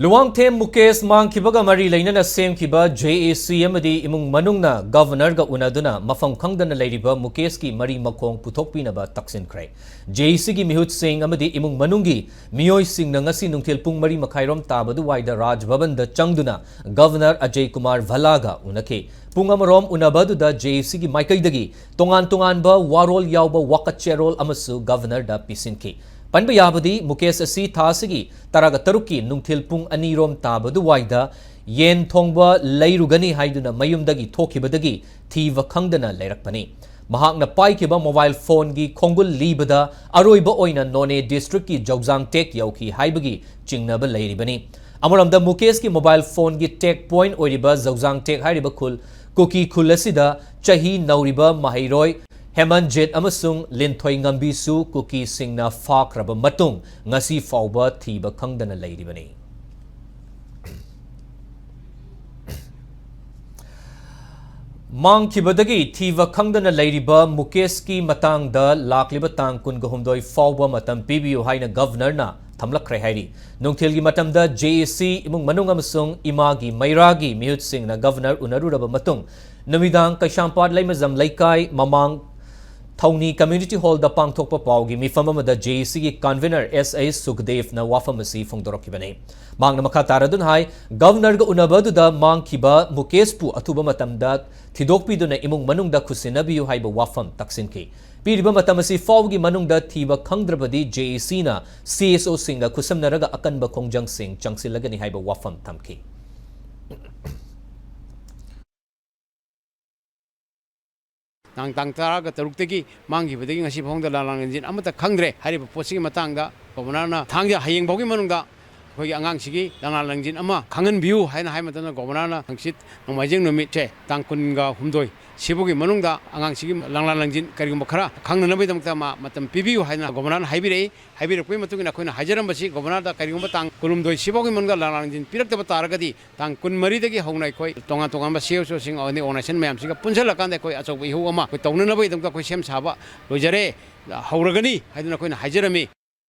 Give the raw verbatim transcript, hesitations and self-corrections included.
ꯂꯨꯋꯥꯡꯊꯦꯝ ꯃꯨꯀꯦꯁ ꯃꯥꯡꯈꯤꯕꯒ ꯃꯔꯤ ꯂꯩꯅꯅ ꯁꯦꯝꯈꯤꯕ J A C ꯑꯃꯗꯤ ꯏꯃꯨꯡ ꯃꯅꯨꯡꯅ ꯒꯕꯔꯅꯔꯒ ꯎꯅꯗꯨꯅ ꯃꯐꯝ ꯈꯪꯗꯅ ꯂꯩꯔꯤꯕ ꯃꯨꯀꯦꯁꯀꯤ ꯃꯔꯤ ꯃꯈꯣꯡ ꯄꯨꯊꯣꯛꯄꯤꯅꯕ ꯇꯛꯁꯤꯟꯈ꯭ꯔꯦ꯫ J A Cꯒꯤ ꯃꯤꯍꯨꯠꯁꯤꯡ ꯑꯃꯗꯤ ꯏꯃꯨꯡ ꯃꯅꯨꯡꯒꯤ ꯃꯤꯑꯣꯏꯁꯤꯡꯅ ꯉꯁꯤ ꯅꯨꯡꯊꯤꯜ ꯄꯨꯡ ꯃꯔꯤ ꯃꯈꯥꯏꯔꯣꯝ ꯇꯥꯕ ꯑꯗꯨꯋꯥꯏꯗ ꯔꯥꯖ ꯚꯕꯟꯗ ꯆꯪꯗꯨꯅ ꯒꯕꯔꯅꯔ ꯑꯖꯌ ꯀꯨꯃꯥꯔ ꯚꯜꯂꯥꯒ ꯎꯅꯈꯤ꯫ ꯄꯨꯡ ꯑꯃꯔꯣꯝ ꯎꯅꯕ ꯑꯗꯨꯗ J A Cꯒꯤ ꯃꯥꯏꯀꯩꯗꯒꯤ ꯇꯣꯉꯥꯟ ꯇꯣꯉꯥꯟꯕ ꯋꯥꯔꯣꯜ ꯌꯥꯎꯕ ꯋꯥꯀꯠ ꯆꯦꯔꯣꯜ ꯑꯃꯁꯨ ꯒꯕꯔꯅꯔꯗ ꯄꯤꯁꯤꯟꯈꯤ꯫ ꯄꯟꯕ ꯌꯥꯕꯗꯤ, ꯃꯨꯀꯦꯁ ꯑꯁꯤ ꯊꯥ ꯑꯁꯤꯒꯤ ꯇꯔꯥꯒ ꯇꯔꯨꯛꯀꯤ ꯅꯨꯡꯊꯤꯜ ꯄꯨꯡ ꯑꯅꯤꯔꯣꯝ ꯇꯥꯕ ꯑꯗꯨꯋꯥꯏꯗ ꯌꯦꯟ ꯊꯣꯡꯕ ꯂꯩꯔꯨꯒꯅꯤ ꯍꯥꯏꯗꯨꯅ ꯃꯌꯨꯝꯗꯒꯤ ꯊꯣꯛꯈꯤꯕꯗꯒꯤ ꯊꯤꯕ ꯈꯪꯗꯅ ꯂꯩꯔꯛꯄꯅꯤ꯫ ꯃꯍꯥꯛꯅ ꯄꯥꯏꯈꯤꯕ ꯃꯣꯕꯥꯏꯜ ꯐꯣꯟꯒꯤ ꯈꯣꯡꯒꯨꯜ ꯂꯤꯕꯗ ꯑꯔꯣꯏꯕ ꯑꯣꯏꯅ ꯅꯣꯅꯦ ꯗꯤꯁꯇ꯭ꯔꯤꯛꯀꯤ ꯖꯧꯖꯥꯡ ꯇꯦꯛ ꯌꯧꯈꯤ ꯍꯥꯏꯕꯒꯤ ꯆꯤꯡꯅꯕ ꯂꯩꯔꯤꯕꯅꯤ꯫ ꯑꯃꯔꯣꯝꯗ, ꯃꯨꯀꯦꯁꯀꯤ ꯃꯣꯕꯥꯏꯜ ꯐꯣꯟꯒꯤ ꯇꯦꯛ ꯄꯣꯏꯟꯠ ꯑꯣꯏꯔꯤꯕ ꯖꯧꯖꯥꯡ ꯇꯦꯛ ꯍꯥꯏꯔꯤꯕ ꯈꯨꯜ, ꯀꯨꯀꯤ ꯈꯨꯜ ꯑꯁꯤꯗ ꯆꯍꯤ ꯅꯧꯔꯤꯕ ꯃꯍꯩꯔꯣꯏ ꯍꯦꯃꯟꯖꯤꯠ ꯑꯃꯁꯨꯡ ꯂꯤꯟꯊꯣꯏ ꯉꯝꯕꯤꯁꯨ ꯀꯨꯀꯤꯁꯤꯡꯅ ꯐꯥꯈ꯭ꯔꯕ ꯃꯇꯨꯡ ꯉꯁꯤ ꯐꯥꯎꯕ ꯊꯤꯕ ꯈꯪꯗꯅ ꯂꯩꯔꯤꯕꯅꯤ꯫ ꯃꯥꯡꯈꯤꯕꯗꯒꯤ ꯊꯤꯕ ꯈꯪꯗꯅ ꯂꯩꯔꯤꯕ ꯃꯨꯀꯦꯁꯀꯤ ꯃꯇꯥꯡꯗ ꯂꯥꯛꯂꯤꯕ ꯇꯥꯡ ꯀꯨꯟꯒ ꯍꯨꯝꯗꯣꯏ ꯐꯥꯎꯕ ꯃꯇꯝ ꯄꯤꯕꯤꯌꯨ ꯍꯥꯏꯅ ꯒꯕꯔꯅꯔꯅ ꯊꯝꯂꯛꯈ꯭ꯔꯦ ꯍꯥꯏꯔꯤ꯫ ꯅꯨꯡꯊꯤꯜꯒꯤ ꯃꯇꯝꯗ J A C ꯏꯃꯨꯡ ꯃꯅꯨꯡ ꯑꯃꯁꯨꯡ ꯏꯃꯥꯒꯤ ꯃꯩꯔꯥꯒꯤ ꯃꯤꯍꯨꯠꯁꯤꯡꯅ ꯒꯕꯔꯅꯔ ꯎꯅꯔꯨꯔꯕ ꯃꯇꯨꯡ, ꯅꯨꯃꯤꯗꯥꯡ ꯀꯩꯁꯥꯝꯄꯥꯠ ꯂꯩꯃꯖꯝ ꯂꯩꯀꯥꯏ ꯃꯃꯥꯡ ꯊꯧꯅꯤ ꯀꯝꯃ꯭ꯌꯨꯅꯤꯇꯤ ꯍꯣꯜꯗ ꯄꯥꯡꯊꯣꯛꯄ ꯄꯥꯎꯒꯤ ꯃꯤꯐꯝ ꯑꯃꯗ J A Cꯒꯤ ꯀꯟꯚꯤꯅꯔ S A ꯁꯨꯈꯗꯦꯕꯅ ꯋꯥꯐꯝ ꯑꯁꯤ ꯐꯣꯡꯗꯣꯔꯛꯈꯤꯕꯅꯤ꯫ ꯃꯍꯥꯛꯅ ꯃꯈꯥ ꯇꯥꯔꯗꯨꯅ ꯍꯥꯏ, ꯒꯕꯔꯅꯔꯒ ꯎꯅꯕ ꯑꯗꯨꯗ ꯃꯥꯡꯈꯤꯕ ꯃꯨꯀꯦꯁꯄꯨ ꯑꯊꯨꯕ ꯃꯇꯝꯗ ꯊꯤꯗꯣꯛꯄꯤꯗꯨꯅ ꯏꯃꯨꯡ ꯃꯅꯨꯡꯗ ꯈꯨꯠꯁꯤꯟꯅꯕꯤꯌꯨ ꯍꯥꯏꯕ ꯋꯥꯐꯝ ꯇꯛꯁꯤꯟꯈꯤ꯫ ꯄꯤꯔꯤꯕ ꯃꯇꯝ ꯑꯁꯤ ꯐꯥꯎꯕꯒꯤ ꯃꯅꯨꯡꯗ ꯊꯤꯕ ꯈꯪꯗ꯭ꯔꯕꯗꯤ J A Cꯅ C S Oꯁꯤꯡꯒ ꯈꯨꯠꯁꯝꯅꯔꯒ ꯑꯀꯟꯕ ꯈꯣꯡꯖꯪꯁꯤꯡ ꯆꯪꯁꯤꯜꯂꯒꯅꯤ ꯍꯥꯏꯕ ꯋꯥꯐꯝ ꯊꯝꯈꯤ꯫ ꯇꯥꯡ, ꯇꯥꯡ ꯇꯔꯥꯒ ꯇꯔꯨꯛꯇꯒꯤ ꯃꯥꯡꯈꯤꯕꯗꯒꯤ ꯉꯁꯤ ꯐꯥꯎꯗ ꯂꯥꯡꯂꯥꯡ ꯂꯦꯟꯖꯤꯟ ꯑꯃꯠꯇ ꯈꯪꯗ꯭ꯔꯦ꯫ ꯍꯥꯏꯔꯤꯕ ꯄꯣꯠꯁꯤꯒꯤ ꯃꯇꯥꯡꯗ ꯒꯣꯕꯔꯅꯔꯅ ꯊꯥꯡꯖ ꯍꯌꯦꯡ ꯐꯥꯎꯒꯤ ꯃꯅꯨꯡꯗ ꯑꯩꯈꯣꯏꯒꯤ ꯑꯉꯥꯡꯁꯤꯒꯤ ꯂꯥꯡꯂꯥꯡ ꯂꯦꯟꯖꯤꯟ ꯑꯃ ꯈꯪꯍꯟꯕꯤꯌꯨ ꯍꯥꯏꯅ ꯍꯥꯏ ꯃꯇꯝꯗ, ꯒꯣꯕꯔꯅꯔꯅ ꯍꯪꯆꯤꯠ ꯅꯣꯡꯃꯥꯏꯖꯤꯡ ꯅꯨꯃꯤꯠꯁꯦ, ꯇꯥꯡ ꯀꯨꯟꯒ ꯍꯨꯝꯗꯣꯏ, ꯁꯤꯐꯥꯎꯒꯤ ꯃꯅꯨꯡꯗ ꯑꯉꯥꯡꯁꯤꯒꯤ ꯂꯥꯡꯂꯥꯡ ꯂꯦꯟꯖꯤꯟ ꯀꯔꯤꯒꯨꯝꯕ ꯈꯔ ꯈꯪꯅꯅꯕꯒꯤꯗꯃꯛꯇ ꯃꯥ ꯃꯇꯝ ꯄꯤꯕꯤꯌꯨ ꯍꯥꯏꯅ ꯒꯣꯕꯔꯅꯔꯅ ꯍꯥꯏꯕꯤꯔꯛꯏ꯫ ꯍꯥꯏꯕꯤꯔꯛꯄꯒꯤ ꯃꯇꯨꯡ ꯏꯟꯅ ꯑꯩꯈꯣꯏꯅ ꯍꯥꯏꯖꯔꯝꯕꯁꯤ, ꯒꯣꯕꯔꯅꯔꯗ ꯀꯔꯤꯒꯨꯝꯕ ꯇꯥꯡ ꯀꯨꯟꯍꯨꯝꯗꯣꯏ ꯁꯤꯐꯥꯎꯒꯤ ꯃꯅꯨꯡꯗ ꯂꯥꯡꯂꯥꯡ ꯂꯦꯟꯖꯤꯟ ꯄꯤꯔꯛꯇꯕ ꯇꯥꯔꯒꯗꯤ, ꯇꯥꯡ ꯀꯨꯟꯃꯔꯤꯗꯒꯤ ꯍꯧꯅ ꯑꯩꯈꯣꯏ ꯇꯣꯉꯥꯟ ꯇꯣꯉꯥꯟꯕ C S Oꯁꯤꯡ ꯑꯃꯗꯤ organization ꯃꯌꯥꯝꯁꯤꯒ ꯄꯨꯟꯁꯤꯜꯂꯀꯥꯟꯗ ꯑꯩꯈꯣꯏ ꯑꯆꯧꯕ ꯏꯍꯧ ꯑꯃ ꯑꯩꯈꯣꯏ ꯇꯧꯅꯅꯕꯒꯤꯗꯃꯛꯇ ꯑꯩꯈꯣꯏ ꯁꯦꯝ ꯁꯥꯕ ꯂꯣꯏꯖꯔꯦ, ꯍꯧꯔꯒꯅꯤ ꯍꯥꯏꯗꯨꯅ ꯑꯩꯈꯣꯏꯅ ꯍꯥꯏꯖꯔꯝꯃꯤ꯫